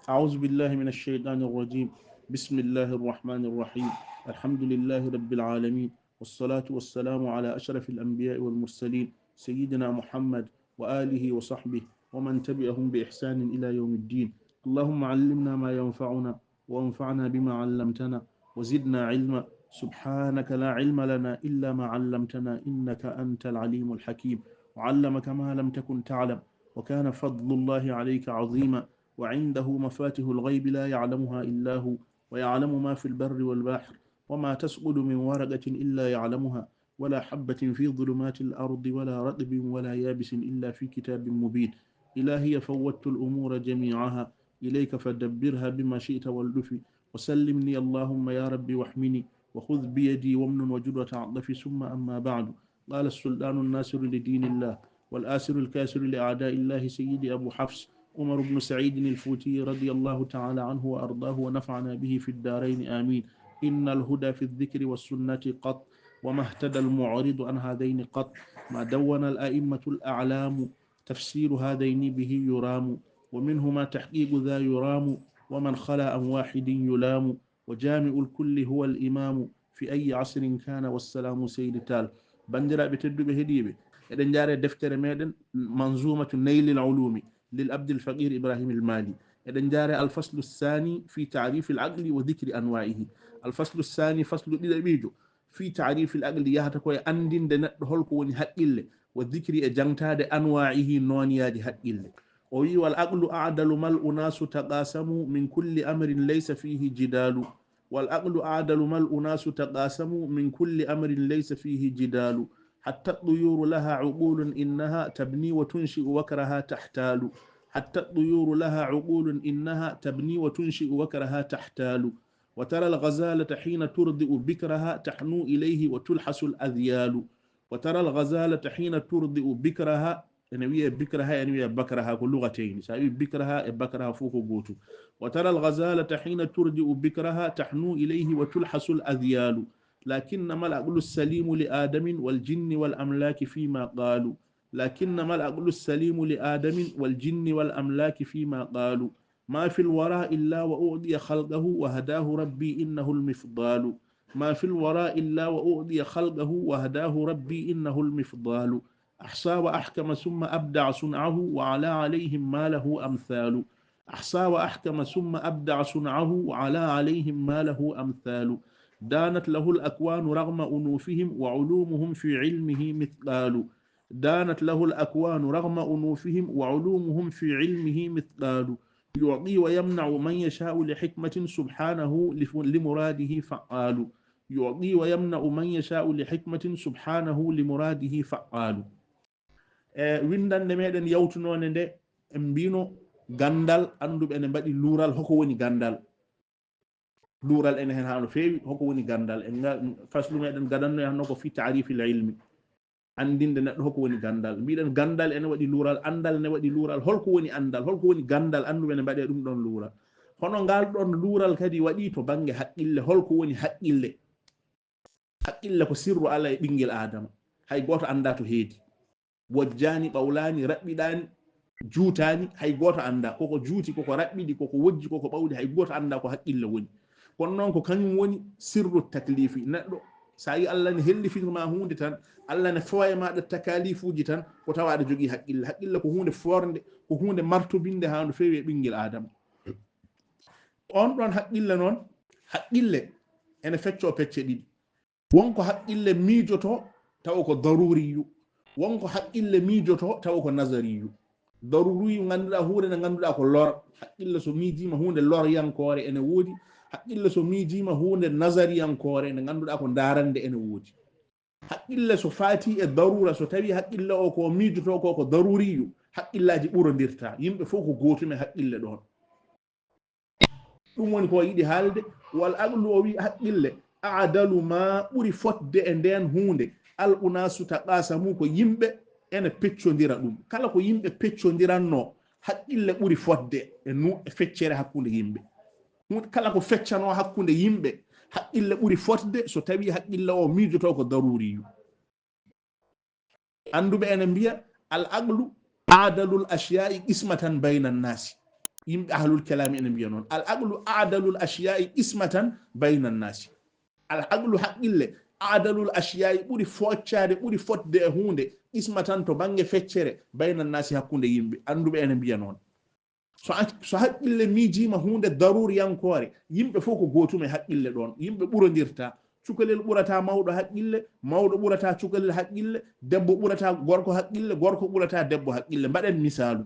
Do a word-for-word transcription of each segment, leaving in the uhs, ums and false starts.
أعوذ بالله من الشيطان الرجيم. بسم الله الرحمن الرحيم. الحمد لله رب العالمين. والصلاة والسلام على أشرف الأنبياء والمرسلين سيدنا محمد وآله وصحبه ومن تبعهم بإحسان إلى يوم الدين. اللهم علمنا ما ينفعنا وانفعنا بما علمتنا وزدنا علما. سبحانك لا علم لنا إلا ما علمتنا إنك أنت العليم الحكيم. وعلمك ما لم تكن تعلم وكان فضل الله عليك عظيما. وعنده مفاتح الغيب لا يعلمها إلا هو ويعلم ما في البر والبحر وما تسقط من ورقة إلا يعلمها ولا حبة في ظلمات الأرض ولا رطب ولا يابس إلا في كتاب مبين. إلهي فوضت الأمور جميعها إليك فدبرها بما شئت والطف وسلمني اللهم يا رب واحمني وخذ بيدي وامنن وجد وتعطف ثم أما بعد. قال السلطان الناصر لدين الله والآسر الكاسر لأعداء الله سيدي أبو حفص عمر بن سعيد الفوتي رضي الله تعالى عنه وأرضاه ونفعنا به في الدارين آمين. إن الهدى في الذكر والسنة قط وما اهتدى المعرض عن هذين قط ما دون الأئمة الأعلام تفسير هذين به يرام ومنهما تحقيق ذا يرام ومن خلا عن واحد يلام وجامع الكل هو الإمام في أي عصر كان والسلام سيد تال. Banndiraaɓe tedduɓe heɗiiɓe, eɗen njaare deftere meɗen Manzumatu Naylil Ulumi lil Abdil Faqir Ibrahim al Mali. Eɗen njaare al faslu sani fi ta'rif al aqli wa dhikri anwa'ihi. Al faslu sani, faslu ɗiɗaɓiijo, fi ta'rif al aqli, yahata ko e anndinde neɗɗo holko woni haqqille, wa dhikri, e jangtaade anwa'ihi, nooniyaaji haqqille. O wi, wal aqlu a'dalu mal unasu taqasamu min kulli amrin laysa fihi jidalu. والعقل أعدل ما الأناس تقاسم من كل أمر ليس فيه جدال. حتى الطيور لها عقول إنها تبني وتنشئ وكرها تحتال. حتى الطيور لها عقول إنها تبني وتنشئ وكرها تحتال. وترى الغزالة حين ترضع بكرها تحنو إليه وتلحس الأذيال. وترى الغزالة حين ترضع بكرها، ene wiye bikraha, ene wiye bakraha, ko lugatayni. So a wi bikraha e bakraha fof ko gootum. وترى الغزالة حين ترضع بكرها تحنو إليه وتلحس الأذيال. لكنما العقل السليم لآدم والجن والأملاك فيما قالوا. لكنما العقل السليم لآدم والجن والأملاك فيما قالوا. ما في الورى إلا وأعطي خلقه وهداه ربي إنه المفضال. ما في الورى إلا وأعطي خلقه وهداه ربي إنه المفضال. أحصى وأحكم ثم أبدع صنعه وعلا عليهم ما له أمثال. أحصى وأحكم ثم أبدع صنعه وعلا عليهم ما له أمثال. دانت له الأكوان رغم أنوفهم وعلومهم في علمه مثقال. دانت له الأكوان رغم أنوفهم وعلومهم في علمه مثقال. يعطي ويمنع من يشاء لحكمة سبحانه لف-، لمراده فعال. يعطي ويمنع من يشاء لحكمة سبحانه لمراده فعال. E winndannde meɗen yawtunoonde nde, en mbino ganndal, annduɓe ene mbaɗi luural, hoko woni ganndal. Luural ene heen haa no feewi, hoko woni ganndal? En nga-, faslu meɗen gadanno e hannde ko fi ta'rifil ilmi. Anndinde neɗɗo hoko woni ganndal. Mbiɗen ganndal ene waɗi luural, anndal ne waɗi luural. Holko woni anndal? Holko woni ganndal? Annduɓe ne mbaɗe ɗum ɗon luural. Hono ngal ɗon luural kadi waɗi to bannge haqqille. Holko woni haqqille? Haqqille ko sirru Allah e ɓinngel Aadama. Hay gooto anndaa to heedi. Wojjaani, ɓawlaani, raɓɓiɗaani, juutaani, hay gooto anndaa. Koko juuti, koko raɓɓiɗi, koko wojji, koko ɓawli, hay gooto anndaa ko haqqille woni. Kono noon ko kañum woni sirru taklifi. Neɗɗo, so a yi Allah ne hellifini ma huunde tan, Allah ne fawa e maaɗa takalifuuji tan, ko tawa aɗa jogii haqqille. Haqqille ko huunde foornde, ko huunde martobinde haa no feewi e ɓinngel Aadama. On ɗon haqqille noon, haqqille ene feccoo pecce ɗiɗi. Won ko haqqille miijoto tawa ko daruriyu. Won ko haqqille miijoto tawa ko nazariyu. Daruriyu ngannduɗaa huunde nde ngannduɗaa ko lor. Haqqille so miijiima huunde loryankoore ene woodi. Haqqille so miijiima huunde nazariyankoore nde ngannduɗaa ko ndaarande ene woodi. Haqqille so faati e darura, so tawi haqqille o ko miijoto ko ko daruriyu, haqqillaaji ɓurondirta. Yimɓe fof ko gootum e haqqille ɗoon. Ɗum woni ko yiɗi haalde, wal aqlu o wi haqqille, a'dalu ma ɓuri fotde e ndeen huunde, al unasu taqasamu ko yimɓe ene peccondira ɗum. Kala ko yimɓe peccondiranno, haqqille ɓuri fotde e nu-, e feccere hakkunde yimɓe. Huunde kala ko feccanoo hakkunde yimɓe, haqqille ɓuri fotde so tawi haqqille o miijoto ko daruriyu. Annduɓe ene mbiya, al aqlu adalul ashya'i qismatan bayna nnaasi. Yimɓe ahlul kalami ene mbiya noon, al aqlu adalul ashiya'i qismatan bayna nnasi. Al aqlu, haqqille, adalul ashiya'i, ɓuri fooccaade, ɓuri fotde e huunde, qismatan, to bannge feccere, bayna nnasi, hakkunde yimɓe. Annduɓe ene mbiya noon. So a-, so haqqille miijiima huunde daruriyankoore, yimɓe fof ko gootum e haqqille ɗoon. Yimɓe ɓurondirta. Cukalel ɓurata mawɗo haqqille, mawɗo ɓurata cukalel haqqille, debbo ɓurata gorko haqqille, gorko ɓurata debbo haqqille. Mbaɗen misaalu.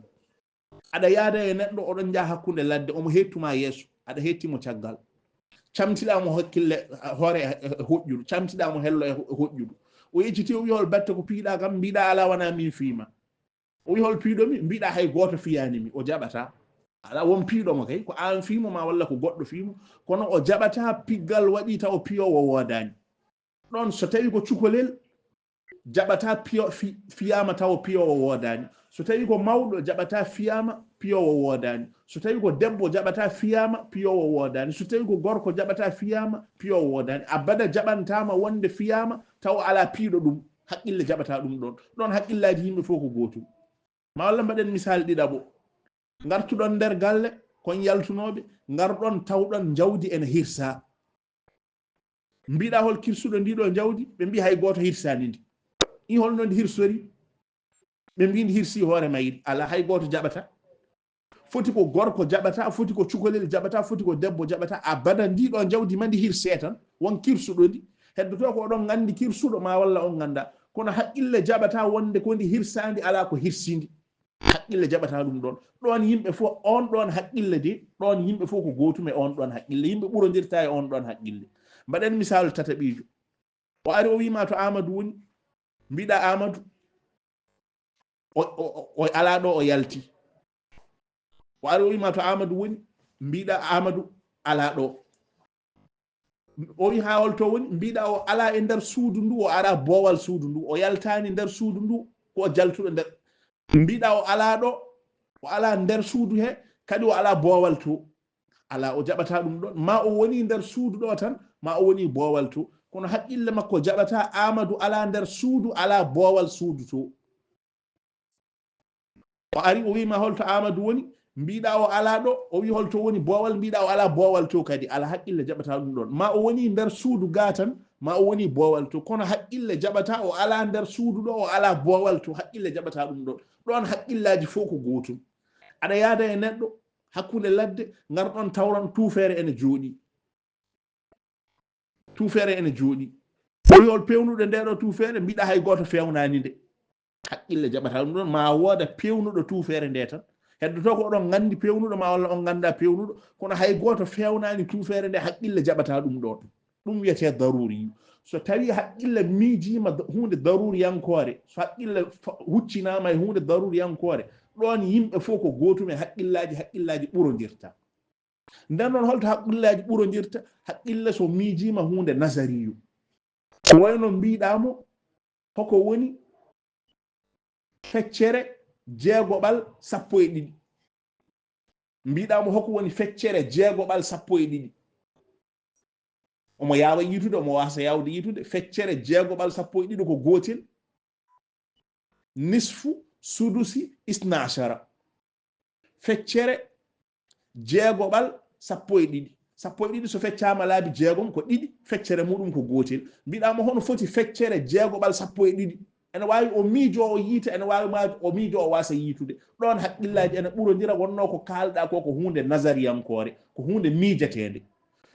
Aɗa yaada e neɗɗo, oɗon njaha hakkunde ladde, omo hettuma yeeso, aɗa hettimo caggal. Camtiɗa mo hakkille, hoore e, e hoƴƴudu, camtiɗa mo hello e ho-, hoƴƴudu. O yejjiti, o wi, "Hol batte ko piiɗa kam?" Mbiɗa, "Alaa, wonaa min fiima." O wi, "Hol piiɗo mi?" Mbiɗa, "Hay gooto fiyaani mi." O jaɓata. Alaa, won piiɗo mo kay, ko aan fiimo ma walla ko goɗɗo fiimo. Kono o jaɓata piggal waɗi taw piyoowo woodaani. Ɗoon so tawi ko cukalel, jaɓata piyo-, fi-, fiyaama taw piyoowo woodaani. So tawi ko mawɗo, jaɓata fiyaama piyoowo woodaani. So tawi ko debbo, jaɓata fiyaama piyoowo woodaani. So tawi ko gorko, jaɓata fiyaama piyoowo woodaani. Abada jaɓantaama wonde fiyaama taw alaa piiɗo ɗum. Haqqille jaɓata ɗum ɗoon. Ɗoon haqqillaaji yimɓe fof ko gootum. Ma walla mbaɗen misaal ɗiɗaɓo. Ngartuɗon nder galle, kon yaltunooɓe, ngarɗon tawɗon njawdi ene hirsaa. Mbiɗa, "Hol kirsuɗo ndi ɗo njawdi?" Ɓe mbi, "Hay gooto hirsaani ndi." I, "Hol no ndi hirsori?" Ɓe mbi, "Ndi hirsi hoore mayri." Alaa, hay gooto jaɓata. Foti ko gorko jaɓata, foti ko cukalel jaɓata, foti ko debbo jaɓata. Abada ndi ɗo njawdi ma ndi hirsee tan, won kirsuɗo ndi. Heddoto ko oɗon nganndi kirsuɗo ma walla on ngannda. Kono haqqille jaɓata wonde ko ndi hirsaandi, alaa ko hirsindi. Haqqille jaɓata ɗum ɗoon. Ɗoon yimɓe fof, oon ɗoon haqqille de, ɗoon yimɓe fof ko gootum e oon ɗoon haqqille. Yimɓe ɓurondirta e oon ɗoon haqqille. Mbaɗen misaalu tataɓiijo. O ari, o wii ma to Aamadu woni, mbiɗa Aamadu, o, o, o, o alaa ɗo, o yalti. O ari, o wii ma to Aamadu woni, mbiɗa Aamadu alaa ɗo. O wi, "Haa hol to woni?" Mbiɗa, "O alaa e nder suudu ndu, o alaa boowal suudu ndu, o yaltaani nder suudu ndu, ko o jaltuɗo nder." Mbiɗa, "O alaa ɗo, o alaa nder suudu he, kadi o alaa boowal to." Alaa, o jaɓata ɗum ɗoon. Ma o woni nder suudu ɗo tan, ma o woni boowal to. Kono haqqille makko jaɓata Aamadu alaa nder suudu, alaa boowal suudu to. O ari, o wi ma, "Hol to Aamadu woni?" Mbiɗa, "O alaa ɗo." O wi, "Hol to woni boowal?" Mbiɗa, "O alaa boowal to kadi." Alaa, haqqille jaɓata ɗum ɗoon. Ma o woni nder suudu ga tan, ma o woni boowal to. Kono haqqille jaɓata o alaa nder suudu ɗo, o alaa boowal to. Haqqille jaɓata ɗum ɗoon. Ɗoon haqqillaaji fof ko gootum. Aɗa yaada e neɗɗo hakkunde ladde, ngarɗon tawron tuufeere ene jooɗii. Tuufeere ene jooɗii. O wi, "Hol peewnuɗo nde ɗo tuufeere?" Mbiɗa, "Hay gooto feewnaani nde." Haqqille jaɓata ɗum ɗoon, ma wooda peewnuɗo tuufeere nde tan. Heddoto ko oɗon nganndi peewnuɗo ma walla on ngannda peewnuɗo, kono hay gooto feewnaani tuufeere nde, haqqille jaɓata ɗum ɗoon. Ɗum wiyetee daruri. So tawi haqqille miijiima da-, huunde daruriyankoore, so haqqille fa-, huccinaama e huunde daruriyankoore, ɗoon yimɓe fof ko gootum e haqqillaaji, haqqillaaji ɓurondirta. Nden noon, holto haqqillaaji ɓurondirta? Haqqille so miijiima huunde nasariyu. Ko wayno mbiɗa mo, hoko woni feccere jeegoɓal sappo e ɗiɗi? Mbiɗa mo, hoko woni feccere jeegoɓal sappo e ɗiɗi? Omo yaawa yiitude, omo waasa yaawde yiitude. Feccere jeegoɓal sappo e ɗiɗi ko gootel. Nisfu, sudusi, isna ashara. Feccere jeegoɓal sappo e ɗiɗi. Sappo e ɗiɗi so feccaama laabi jeegom ko ɗiɗi, feccere muɗum ko gootel. Mbiɗa mo, hono foti feccere jeegoɓal sappo e ɗiɗi? Ene waawi o miijo o yiita, ene waawi ma o miijo o waasa yiitude. Ɗoon haqqillaaji ene ɓurondira, wonno ko kaalɗa ko, ko huunde nasariyankoore, ko huunde miijateende.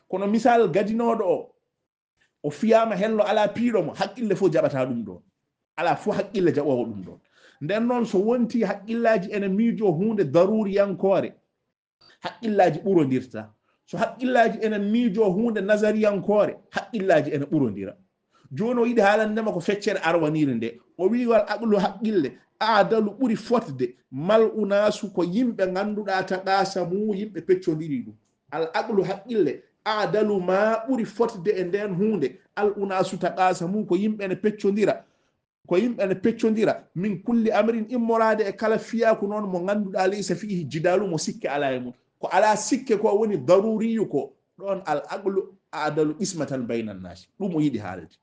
Kono misal gadinooɗo o, o fiyaama hello, alaa piiɗo mo, haqqille fof jaɓata ɗum ɗoon. Alaa fof haqqille jaɓoowo ɗum ɗoon. Nden noon, so wonti haqqillaaji ene miijo huunde daruriyankoore, haqqillaaji ɓurondirta. So haqqillaaji ene miijo huunde nasariyankoore, haqqillaaji ene ɓurondira. Jooni o yiɗi haalande ma ko feccere arwaniire nde. O wii, wal aqlu, haqqille, adalu, ɓuri fotde, mal unaasu, ko yimɓe ngannduɗaa, taqaasamu, yimɓe peccondiri ɗum. Al aqlu, haqqille, adalu, ma, ɓuri fotde e ndeen huunde, al unaasu, taqaasamu, ko yimɓe ne peccondira. Ko yimɓe ne peccondira, min kulli amrin, immoraade e kala fiyaaku noon mo ngannduɗaa, laysa fiihi jidaalu, mo sikke alaa e mum. Ko alaa sikke ko woni daruriyu ko, ɗoon al aqlu adalu qismatan bayna nnaasi. Ɗum o yiɗi haalde.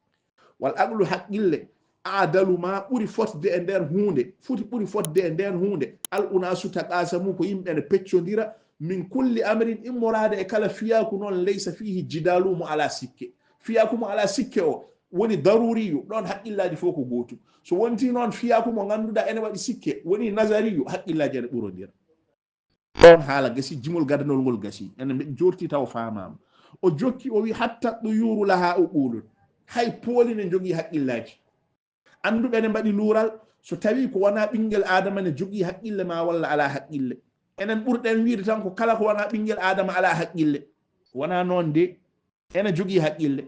Wal aqlu, haqqille, adalu, ma, ɓuri fotde e ndeen huunde, foti ɓuri fotde e ndeen huunde, al unaasu, taqaasamu, ko yimɓe ne peccondira, Min kulli amrin, immoraade e kala fiyaaku noon, laysa fiihi jidaalu, mo alaa sikke. Fiyaaku mo alaa sikke o woni daruriyu, ɗoon haqqillaaji fof ko gootum. So wontii noon fiyaaku mo ngannduɗaa ene waɗi sikke, woni nazariyu, haqqillaaji ene ɓurondira. Ɗoon haala gasi, jimol gadanol ngol gasi, ene mbe-, jorti taw faamaama. O jokki, o wi, "Hatta ɗuyuuru lahaa uquulun." Hay pooli ne njogii haqqillaaji. Annduɓe ne mbaɗi luural, so tawii ko wonaa ɓinngel Aadama ne jogii haqqille maa walla alaa haqqille. Enen ɓurɗen wiide tan ko kala ko wonaa ɓinngel Aadama alaa haqqille. Wonaa noon de, ene jogii haqqille.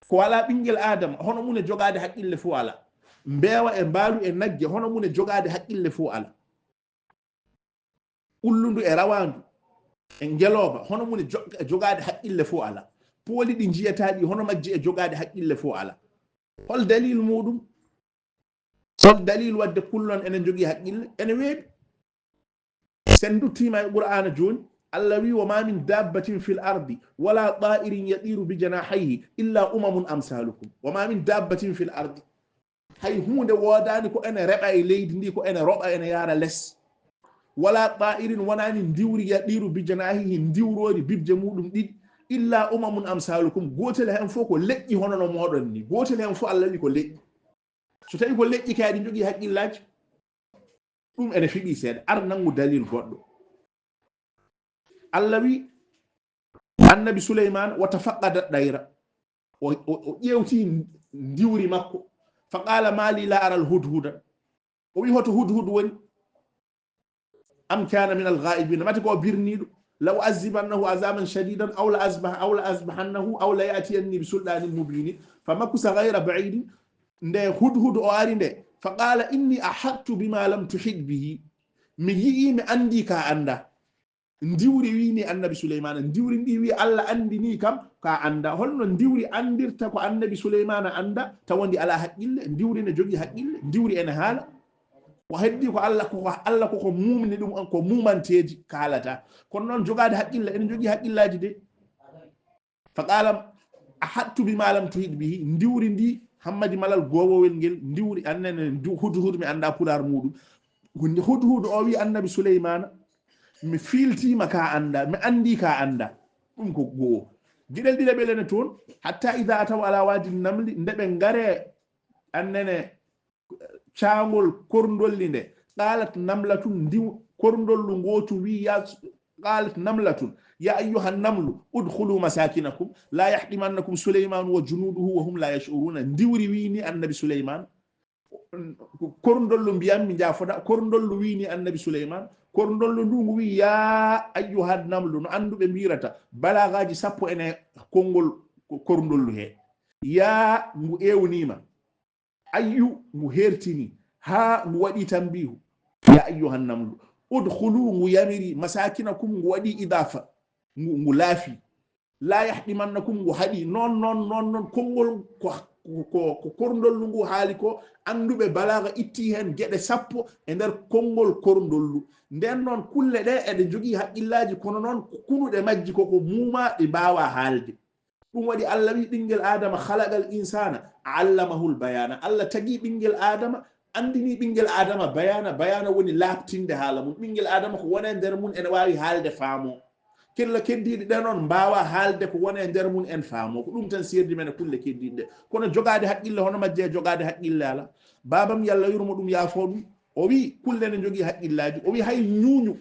Ko alaa ɓinngel Aadama, hono mum e jogaade haqqille fof alaa. Mbeewa e mbaalu e nagge, hono mum e jogaade haqqille fof alaa. Ullundu e rawaandu e ngelooba, hono mum e jo-, e jogaade haqqille fof alaa. Pooli ɗi njiyataa ɗi, hono majji e jogaade haqqille fof alaa. Hol dalil muuɗum? Hol dalil waɗde kullon ene njogii haqqille? Ene weeɓi. Sen nduttiima e Qur'aana jooni, Allah wi, "Wa ma min dabbatin fil ardi, wala ta'irin yatiru bi janahayhi, illa umamun amsalukum." Wa ma min dabbatin fil ardi. Hay huunde woodaani ko ene reɓa e leydi ndi, ko ene roɓa, ene yaara les. Wala ta'irin, wonaani ndiwri, yatiru bi janahayhi, ndiwroori bibje muuɗum ɗiɗi, illa umamun amsalukum. Gootel heen fof ko leƴƴi hono no mooɗon ni. Gootel heen fof Allah wi ko leƴƴi. So tawii ko leƴƴi kay, aɗi njogii haqqillaaji. Ɗum ene fiɓii seeɗa. Ar nanngu dalil goɗɗo. Allah wi, Annabi Suleymaan, "Wa tafaqqada tayra." O, o, o ƴeewti ndiwri makko. "Fa qala ma li la ara al hudhuda." O wi, "Hoto hudhud woni? Am kana min al ghaibina?" Mate ko o birniiɗo. "La u'azzibannahu azaban shadidan aw la azbah-, aw la azbahannahu aw la ya'tiyanni bi sultanin mubinin." Fa makusa ghayra ba'idin. Nde hudhud o ari nde, "Fa qala inni ahattu bima lam tuhit bihi." Mi yi'i, mi anndi ka annda. Ndiwri wi ni Annabi Suleymaana, ndiwri ndi wi Allah anndini kam ka annda. Holno ndiwri anndirta ko Annabi Suleymaana annda, tawa ndi alaa haqqille? Ndiwri ne jogii haqqille, ndiwri ene haala. Ko heddi ko Allah, ko Allah koko mumni ɗum on, ko mumanteeji kaalata. Kono noon jogaade haqqille, ene jogii haqqillaaji de. Fa qala ahattu bima lam tuhit bihi. Ndiwri ndi, Hammadi Malal Gowowel ngel, ndiwri annene ndu-, hudhud, mi annda pulaar muɗum. Hudhud o wi Annabi Suleymaana, mi fiiltiima ka annda, mi anndi ka annda. Ɗum ko go'o. Geɗel ɗiɗaɓel ene toon, hatta idha ataw ala wadi namli, nde ɓe ngare annene caangol korndolli nde, qalat namlatun, ndiw-, korndollu ngootu wi, ya, qalat namlatun, ya ayyuhan namlu, udkhulu masakinakum, la yahtimannakum Sulaymanu wa junuduhu wa hum la yash'uruna. Ndiwri wi ni Annabi Suleymaan, korndollu mbiyan mi jaafoda, korndollu wi ni Annabi Suleymaan, korndollu ndu ngu wi, ya ayyuhan namlu, no annduɓe mbirata, balaagaaji sappo ene konngol ko-, korndollu he. Ya ngu ewnima. Ayyu ngu hertini, haa ngu waɗi tambihu. Ya ayyuhan namlu, udkhulu ngu yamiri, masakinakum ngu waɗi idafa, ngu, ngu laafi. La yahdimannakum ngu haɗi, non, non, non, non, konngol ko, ko, ko, ko korndollu ngu haali ko, annduɓe balaaga itti heen geɗe sappo e nder konngol korndollu. Nden noon kulle ɗe eɗe njogii haqqillaaji, kono noon kunuɗe majji koko muuma, ɗi mbaawa haalde. Ɗum waɗi Allah wi ɓinngel Aadama, "Khalaqal insana, allamahul bayana." Allah tagi ɓinngel Aadama, anndini ɓinngel Aadama bayana. Bayana woni laaɓtinde haala mum. Ɓinngel Aadama ko woni e nder mum ene waawi haalde faamoo. Kella keddiiɗi ɗe noon mbaawa haalde ko woni e nder mum en faamoo. Ko ɗum tan seerdi men e kulle keddiiɗe ɗe. Kono jogaade haqqille hono majje e jogaade haqqille alaa. Baabam, yo Allah yurmo ɗum, yaafoo ɗum, o wi kulle ne njogii haqqillaaji. O wi hay ñuuñu,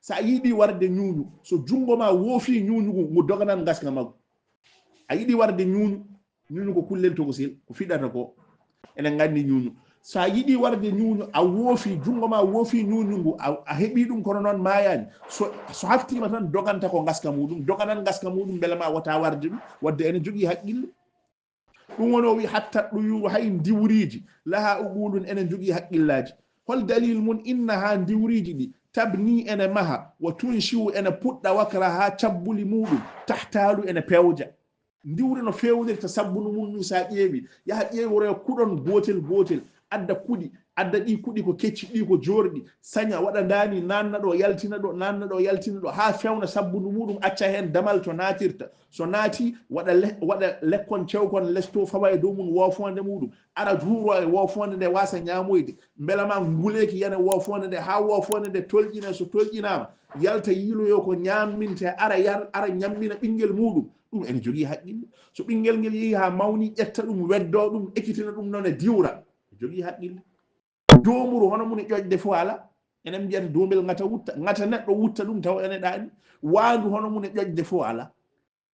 so a yiɗi warde ñuuñu, so junngo ma woofii ñuuñu ngu, ngu doganan ngaska maggu. A yiɗi warde ñuuñu, ñuuñu ko kullel tokosel, ko fiɗata ko. Enen nganndi ñuuñu. So a yiɗi warde ñuuñu, a woofi, junngo ma woofi ñuuñu ngu, a, a heɓi ɗum, kono noon maayaani. So, so haftiima tan, doganta ko ngaska muɗum, doganan ngaska muɗum, mbele ma wota warde ɗum, wadde ene jogii haqqille. Ɗum woni o wi, "Hatta ɗuyuru, hay ndiwriiji, laha uqulun, ene njogii haqqillaaji." Hol dalil mum? "Innaha, ndiwriiji ɗi, tabni, ene maha, wa tunshi'u, ene puɗɗa, wakraha, cabbuli muɗum, tahtaalu, ene pewja." Ndiwri no fewnirta sabbunu mum ɗum, so a ƴeewi, yaha ƴeeworoya kuɗon gootel gootel, adda kuɗi, Adda ɗi kuɗi ko kecci, ɗi ko joorɗi, saña waɗa ndaani, naanna ɗo, yaltina ɗo, naanna ɗo, yaltina ɗo, haa fewna sabbundu muuɗum, acca heen damal to naatirta. So naati, waɗa le-, waɗa lekkon cewkon lesto, fawa e dow mum woofoonde muuɗum, ara juuro e woofoonde nde, waasa ñaamoyde, mbela ma nguleeki yana woofoonde nde, haa woofoonde nde tolƴina, so tolƴinaama, yalta yiiloyo ko ñaamminta, ara yar, ara ñammina ɓinngel muuɗum. Ɗum ene jogii haqqille. So ɓinngel ngel yehi haa mawni, ƴetta ɗum, weddoo ɗum, ekkitina ɗum noon e diwra. Jogii haqqille. Doomburu hono mum e ƴoƴde fof alaa. Enen mbiyata doombel ŋata wutta, ŋata neɗɗo wutta ɗum taw ene ɗaani. Waandu hono mum e ƴoƴde fof alaa.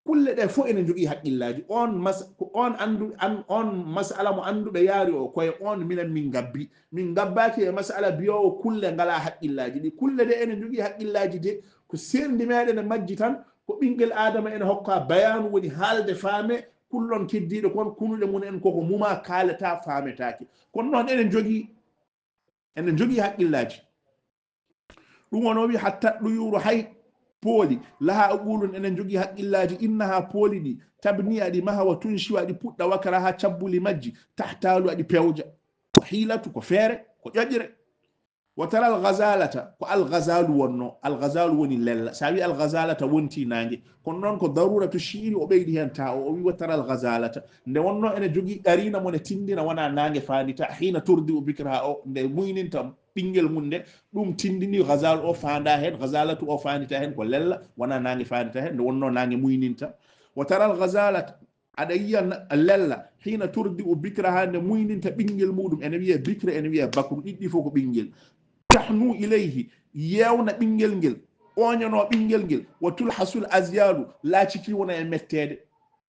Kulle ɗe fof ene njogii haqqillaaji. On mas-, ko on anndu-, an-, on masala mo annduɓe yaari o, ko e on minen min ngabbi. Min ngabbaaki e masala biyoowo kulle ngalaa haqqillaaji ɗi. Kulle ɗe ene njogii haqqillaaji de, ko seerndi meeɗen e majji tan, ko ɓinngel Aadama ene hokka bayaanu, woni haalde faame, kullon keddiiɗe kon, kunuɗe mum en koko muma, kaalata, faametaake. Kono noon ene njogii, ene njogii haqqillaaji. Ɗum wano wi hatta ɗuyuru hay pooli, laha uqulun ene njogii haqqillaaji, innaha pooli ɗi, tabni aɗi maha wa tunshi aɗi puɗɗa wakara ha cabbuli majji, tahtaalu aɗi pewja. Ko hiilatu, ko feere, ko ƴoƴre. Wa taral ghazalata, ko al ghazalu wonno, al ghazalu woni lella. Sa wi al ghazalata wonti naange. Kono noon ko daruratu shi'ri o ɓeydi hen ta o, o wi wa taral ghazalata. Nde wonno ene jogii qarina mo ne tindina wona naange fandita. Hina turdi u bikra o, nde muyninta ɓinngel mum nde, ɗum tindini ghazal o fanda hen, ghazalatu o fandita hen ko lella, wona naange fandita hen, nde wonno naange muyninta. Wa taral ghazalata, aɗa yiya na-, lella, hina turdi u bikra ha nde muyninta ɓinngel muɗum, ene wiye bikra, ene wiye bakru, ɗiɗɗi fof ko ɓinngel. Tahnu ilayhi, yewna ɓinngel ngel, oñano ɓinngel ngel, wa tulhasul azyalu, laaciki wona e metteede.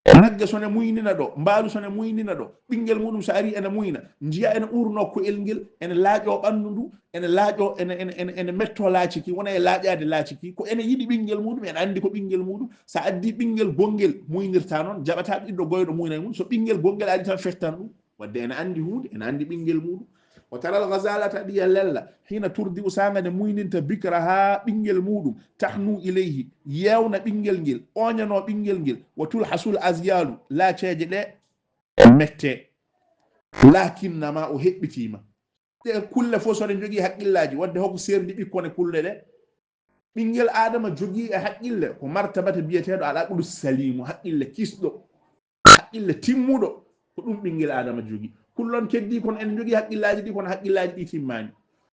Nagge so ne muynina ɗo, mbaalu so ne muynina ɗo, ɓinngel muɗum so ari ene muyna, njiya ene uurno ko'el ngel, ene laaƴo ɓanndu ndu, ene laaƴo, ene, ene, ene, ene metto laaciki, wona e laaƴaade laaciki, ko ene yiɗi ɓinngel muɗum, ene anndi ko ɓinngel muɗum. Sa addi ɓinngel gonngel muynirta noon, jaɓata ɓiɗɗo goyɗo muyna e mum, so ɓinngel gonngel ari tan fettan ɗum. Wadde ene anndi huunde, ene anndi ɓinngel muɗum. O taral ghazalata ɗiya lella, hina turdi u saanga nde muyninta bikra haa ɓinngel muɗum, tahnu ilayhi, yewna ɓinngel ngel, oñano ɓinngel ngel, wa tulhasul azyalu, laaceeje ɗe mette. Lakinnama o heɓɓitiima. Ɗe kulle fof so ɗe njogii haqqillaaji, wadde hoko seerndi ɓikkon e kulle ɗe. Ɓinngel Aadama jogii e haqqille ko martabata biyeteeɗo al aqlu salimu, haqqille kisɗo, haqqille timmuɗo, ko ɗum ɓinngel Aadama jogii. Kullon keddii kon ene njogii haqqillaaji ɗi, kono haqqillaaji ɗi timmaani.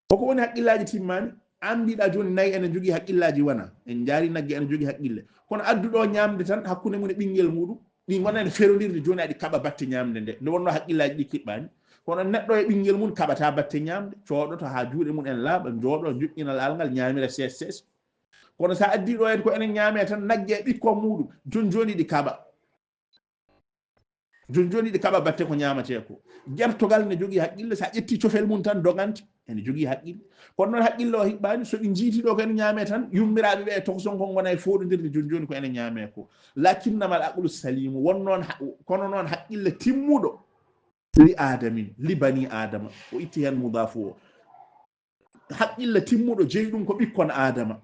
Koko woni haqqillaaji timmaani? An mbiɗa jooni nayi ene njogii haqqillaaji wona. En njaari nagge ene jogii haqqille. Kono adduɗo ñaamde tan hakkunde mum e ɓinngel muɗum, ɗi ngona ene ferondirde jooni aɗi kaɓa batte ñaamde nde. Nde wonno haqqillaaji ɗi kiɓɓaani. Kono neɗɗo e ɓinngel mum kaɓata batte ñaamde, cooɗoto haa juuɗe mum en laaɓa, njooɗo, njoƴƴina laal ngal, ñaamira sees sees. Kono sa addi ɗo en ko enen ñaame tan nagge e ɓikkon muɗum, jon joni ɗi kaɓa. Jon joni ɗi kaɓa batte ko ñaamate ko. Gertogal ne jogii haqqille, sa ƴetti cofel mum tan dogante, ene jogii haqqille. Kono noon haqqille o hiɓɓaani, so ɗi njiiti ɗo ko ene ñaame tan, yummiraaɓe ɓe e tokoson kon ngona e fooɗondirde jon joni ko ene ñaame ko. Lakinnamal aqlu salimu, won noon ha-, kono noon haqqille timmuɗo, li aadamin, li bani aadama, o itti hen mudaafu o. Haqqille timmuɗo jeyi ɗum ko ɓikkon Aadama.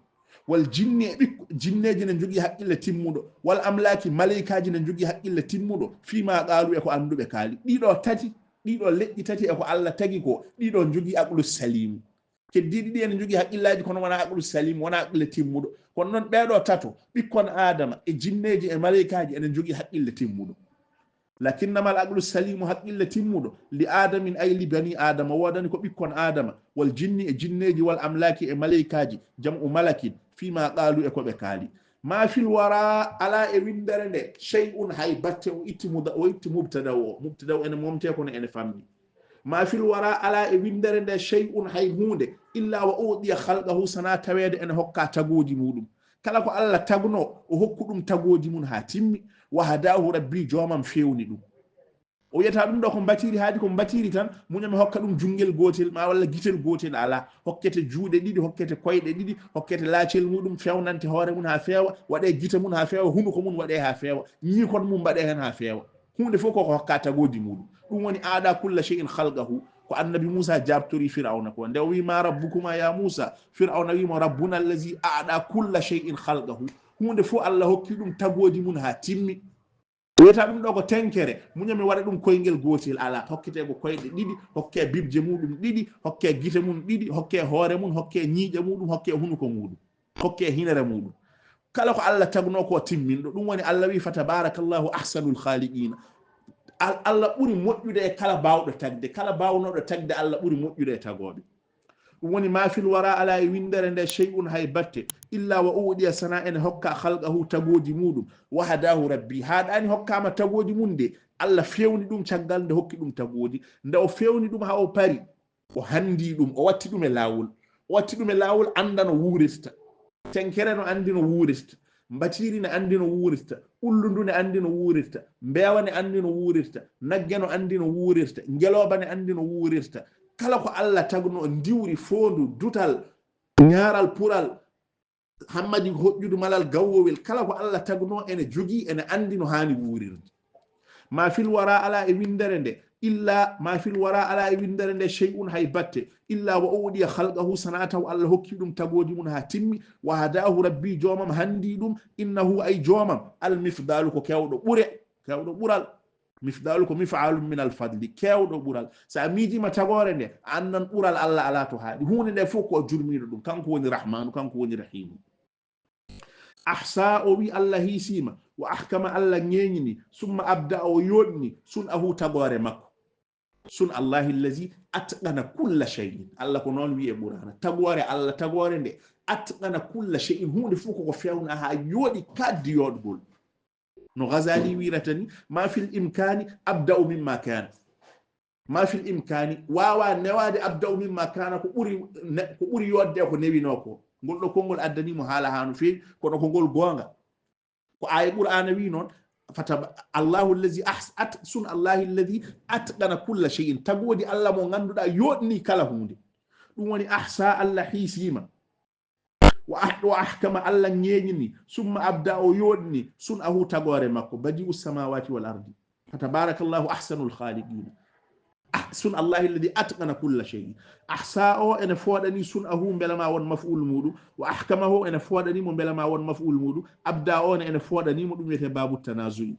Wal jinni e ɓikko-, jinneeji ne njogii haqqille timmuɗo. Wal amlaaki, maleykaaji ne njogii haqqille timmuɗo. Fii ma qaalu, e ko annduɓe kaali. Ɗiɗo tati, ɗiɗo leƴƴi tati e ko Allah tagi ko, ɗiɗo njogii aqlu salimu. Keddiiɗi ɗi ene njogii haqqillaaji, kono wona aqlu salimu, wona aqille timmuɗo. Kono noon ɓeeɗo tato, ɓikkon Aadama e jinneeji e maleykaaji ene njogii haqqille timmuɗo. Lakinnamal aqlu salimu, haqqille timmuɗo, li aadamin, ay li bani aadama, woodani ko ɓikkon Aadama, wal jinni e jinneeji, wal amlaaki e maleykaaji, jam'u malakin, fii ma qaalu e ko ɓe kaali. Ma fil wara, alaa e winndere nde, shay'un hay batte, o itti muda-, o itti mubtada o, mubtada o ene momte kono ene famɗi. Ma fil wara, alaa e winndere nde, shay'un hay huunde, illa wa uɗiya khalqahu, sana taweede ene hokka tagooji muɗum. Kala ko Allah tagno, o hokku ɗum tagooji mum haa timmi. Wa hadahu rabbi, joomam feewni ɗum. O wiyata ɗum ɗo ko mbatiri, haadi ko mbatiri tan, muñam e hokka ɗum junngel gootel, ma walla gitel gootel alaa. Hokkete juuɗe ɗiɗi, hokkete koyɗe ɗiɗi, hokkete laacel muɗum, fewnante hoore mum haa feewa, waɗe gite mum haa feewa, hunuko mum waɗe haa feewa, ñiikon mum mbaɗe heen haa feewa. Huunde fof koko hokka tagooji muɗum. Ɗum woni aɗa kulla shay'in khalqahu. Ko annabi Muusa jaabtori Firawna ko. Nde o wi, "Ma rabbukuma ya Muusa?" Firawna wi mo, "Rabbuna allazi aɗa kulla shay'in khalqahu." Huunde fof Allah hokki ɗum tagooji mum haa timmi. Wiyata ɗum ɗo ko tenkere, muña mi waɗa ɗum koyngel gootel alaa, hokkete ko koyɗe ɗiɗi, hokke bibje muɗum ɗiɗi, hokke gite mum ɗiɗi, hokke hoore mum, hokke ñiiƴe muɗum, hokke hunuko muɗum, hokke hinere muɗum. Kala ko Allah tagno ko timminɗo, ɗum woni Allah wi, "Fatabarakallahu ahsanul khaliqina." Al-, Allah ɓuri moƴƴude e kala baawɗo tagde, kala baawnooɗo tagde, Allah ɓuri moƴƴude e tagooɓe. Ɗum woni, "Ma fil wara, alaa e winndere nde, shay'un, hay batte, illa wa uɗiya, sana ene hokka, khalqahu, tagooji muɗum, wa hadahu rabbi, haa ɗaani hokkaama tagooji mum de, Allah fewni ɗum caggal nde hokki ɗum tagooji, nde o fewni ɗum haa o pari, o hanndi ɗum, o watti ɗum e laawol, o watti ɗum e laawol, annda no wuurirta, tenkere no anndi no wuurirta, mbatiiri ne anndi no wuurirta, ullundu ne anndi no wuurirta, mbeewa ne anndi no wuurirta, nagge no anndi no wuurirta, ngelooba ne anndi no wuurirta." Kala ko Allah tagno, ndiwri, foondu, dutal, ñaaral, pural, hammadi, hoƴƴudu, malal, gawwowel, kala ko Allah tagno ene jogii, ene anndi no haani wuurirde. "Ma fil wara, alaa e winndere nde, illa, ma fil wara, alaa e winndere nde, shay'un, hay batte, illa wa uɗiya khalqahu, sana taw Allah hokki ɗum tagooji mum haa timmi, wa hadahu rabbi, joomam hanndi ɗum, innahu, ay joomam, al mifdalu, ko keewɗo ɓure, keewɗo ɓural." Mifdalu ko mif'alun min al fadli, keewɗo ɓural. So a miijiima tagoore nde, a annan ɓural Allah alaa to haaɗi. Huunde nde fof ko o jurmiiɗo ɗum. Kanko woni Rahmanu, kanko woni Rahimu. Ahsa, o wi Allah hiisiima, wa ahkama, Allah ñeeñini, summa abda, o yooɗni, sun ahu, tagoore makko. Sun Allahi allazi atqana kulla shay'in. Allah ko noon wi e Qur'aana. Tagoore Allah, tagoore nde, atqana kulla shay'in. Huunde fof koko feewna haa yooɗi, kaddi yooɗgol. No Ghazali wirata ni, "Ma fil imkani abda'u mimma kana." Ma fil imkani, waawa newaade, abda'u mimma kana, ko ɓuri ne-, ko ɓuri yooɗde e ko newinoo ko. Ngol ɗo konngol addanii mo haala haa no feewi, kono ko ngol goonga. Ko aaya Qur'aana wi noon, fataba-, "Allahu allazi ahs-, at-, sun Allahi allazi atqana kulla shay'in." Tagoodi Allah mo ngannduɗaa yooɗni kala huunde. Ɗum woni ahsa, Allah hiisiima. Wa ah-, wa ahkama, Allah ñeeñini, summa abda, o yooɗni, sun ahu, tagoore makko, badi'u samawati wal ardi. Fatabarakallahu ahsanul khaliqina. Ah, sun Allahi alladi atqana kulla shay'in. Ahsa o ene fooɗani sun ahu mbela ma won maf'ul muɗum. Wa ahkamahu ene fooɗani mo mbela ma won maf'ul muɗum. Abda o ne ene fooɗani mo, ɗum wiyete babu tanazu'i.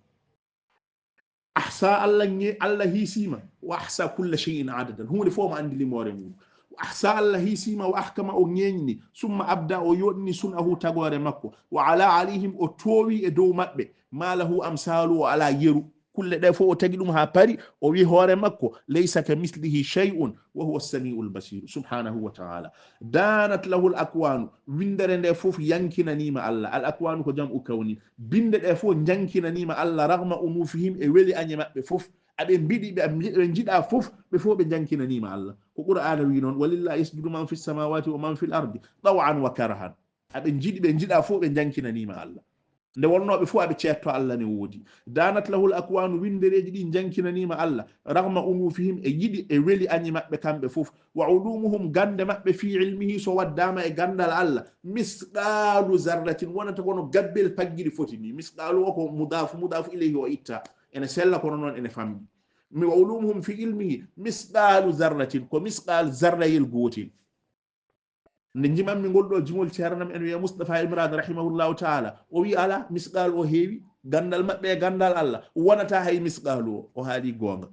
Ahsa, Allah ñe-, Allah hiisima. Wa ahsa kulla shay'in adadan. Huunde fof mo andi limoore mum. Wa ahsa, Allah hiisima, wa ahkama, o ñeeñni. Summa abda, o yooɗni sun ahu tagoore makko. Wa ala alayhim, o toowi e dow maɓɓe. Ma lahu amsalu, o ala yeru. Kulle ɗe fof o tagi ɗum haa pari, o wi hoore makko, "Laysa ka mislihi shay'un wa huwa as-sami'ul basir." Subhanahu wa ta'ala. Danat lahul akwanu, windere nde fof yankinanima Allah. Al akwanu ko jam'u kawni. Binde ɗe fof jankinanima Allah, raghma unufihim, e weli añe maɓɓe fof. Aɓe mbiɗi, ɓe, ɓe njiɗa fof, ɓe fof ɓe jankinanima Allah. Ko Qur'aana wi noon, "Walillahi yasjudu man fis samawati wa man fil ardi, taw'an wa karahan." Aɓe njiɗi, ɓe njiɗa fof, ɓe jankinanima Allah. Nde wonnooɓe fof aɓe ceetto Allah ne woodi. Danat lahul akwanu, windereeji ɗi jankinaniima Allah. Raghma unufihim, e yiɗi, e weli añi maɓɓe kamɓe fof. Wa ulumuhum, gannde maɓɓe, fi ilmihi, so waddaama e ganndal Allah. Misqaalu zarratin, wonata kono gabbel paggiri foti ni. Misqaalu o ko mudaafu, mudaafu ilayhi o itta. Ene sella kono noon ene famɗi. Mi wa ulumuhum fi ilmihi misqaalu zarratin, ko misqaal zarrayel gootel. Nde njimanmi ngol ɗo jimol ceernam en wiya Mustafa Imran rahimahullahu ta'ala, o wi ala, misqaalu o heewi, ganndal maɓɓe e ganndal Allah, wonata hay misqaalu o, o haali goonga.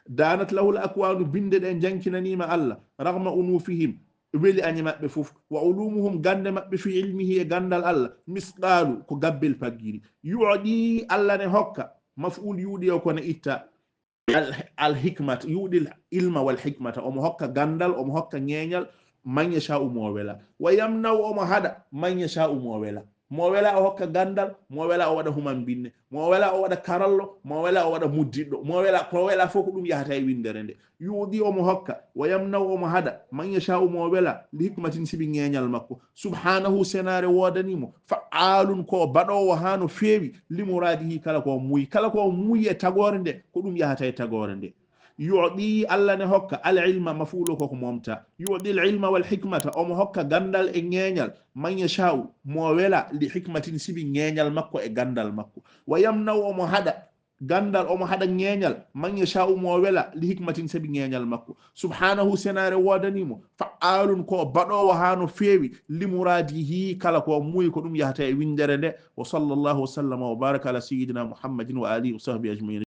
Danat lahul akwanu, binde ɗe jankinaniima Allah, raghma unufihim, weli añe maɓɓe fof, wa ulumuhum, gannde maɓɓe fi ilmihi e ganndal Allah, misqaalu, ko gabbel paggiri. Yu'di, Allah ne hokka, maf'ul yu'di o ko ne itta, al, al hikmata, yu'dil ilma wal hikmata, omo hokka ganndal, omo hokka ñeeñal, man yasha'u, mo wela. Wa yamna'u, omo haɗa, man yasha'u, mo wela. Mo wela o hokka ganndal, mo wela o waɗa human binne, mo wela o waɗa karallo, mo wela o waɗa muddiɗɗo, mo wela, ko wela fof ko ɗum yahata e winndere nde. Yu'di, omo hokka, wa yamna'u, omo haɗa, man yasha'u, mo wela, li hikmatin, sibi ñeeñal makko. Subhanahu, senaare woodanii mo, fa'alun, ko o baɗoowo haa no feewi, li muradihi, kala ko o muuyi. Kala ko o muuyi e tagoore nde, ko ɗum yahata e tagoore nde. Yu'di, Allah ne hokka, al ilma, maf'ulo ko ko momta. Yu'di al ilma wal hikmata, omo hokka ganndal e ñeeñal, man yasha'u, mo wela, li hikmatin, sibi ñeeñal makko e ganndal makko. Wa yamna'u, omo haɗa, Ganndal omo haɗa ŋeeñal, man yasha'u mo wela, li hikmatin sabi ŋeeñal makko. Subhanahu senaare woodanii mo, fa'aalun ko baɗoowo haa no feewi, li muraadihi kala ko muuyi ko ɗum yahata e winndere nde. Wa sallallahu wa sallama wa baraka ala sayyidina Muhammadin wa alihi wa sahbihi ajma'in.